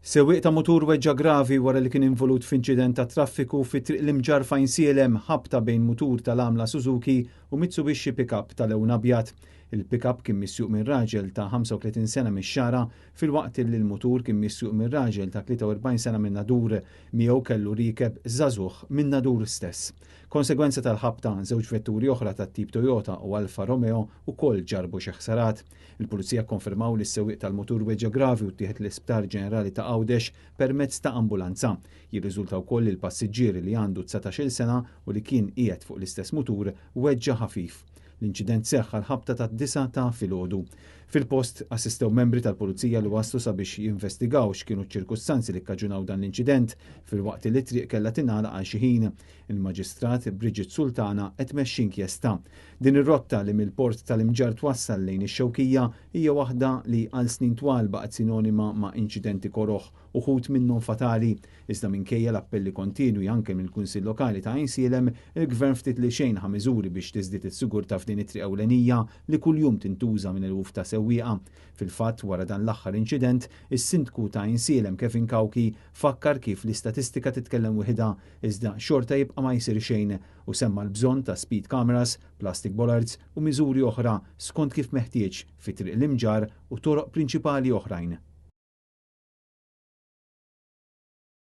Sewwieq ta' mutur weġġa' gravi wara li kien involut f'inċident ta' traffiku fi Triq l-Imġarr f'Għajnsielem, ħabta bejn mutur tal-għamla Suzuki u Mitsubishi pick-up ta' lewn abjad. Il-pick-up kien misjuq minn raġel ta' 35 sena mix-Xagħra filwaqt li l-mutur kien misjuq minn raġel ta' 43 sena minn Nadur. Miegħu kellu riekeb żagħżugħ minn Nadur stess. Konsegwenza tal-ħabta, żewġ vetturi oħra tat-tip Toyota u Alfa Romeo wkoll ġarrbu xi ħsarat. Il-Pulizija kkonfermaw li s-sewwieq tal-mutur weġġa' gravi u ttieħed l-Isptar Ġenerali ta' Għawdex permezz ta' ambulanza. Jirriżulta wkoll li l-passiġġier li għandu 19-il sena u li kien qiegħed fuq l-istess mutur weġġa' ħafif. L-inċident seħħ għall-ħabta tad-disgħa ta' filgħodu. Fil-post assistew membri tal-Pulizija li waslu sabiex jinvestigaw x'kienu ċ-ċirkustanzi li kkaġunaw dan l-inċident filwaqt li t-triq kellha tingħalaq għal xi ħin. Il-Maġistrat Bridget Sultana qed tmexxi inkjesta. Din ir-rotta li mill-Port tal-Imġarr twassal lejn ix-Xewkija hija waħda li għal snin twal baqgħet sinonima ma' inċidenti koroh uħud minnhom fatali. Iżda minkejja l-appelli kontinwi anke mill-Kunsill Lokali ta' Għajnsielem, il-Gvern ftit li xejn ħa miżuri biex tiżdied is-sigurtà f'din it-triq ewlenija li kuljum tintuża minn eluf ta' sewwieqa. Fil-fatt, wara dan l-aħħar inċident, is-Sindku ta' Għajnsielem Kevin Cauchi fakkar kif l-istatistika titkellem wieħidha iżda xorta jibqa' ma jsir xejn u semma l-bżonn ta' speed cameras, plastic bollards u miżuri oħra skont kif meħtieġ fi Triq l-Imġarr u toroq prinċipali oħrajn.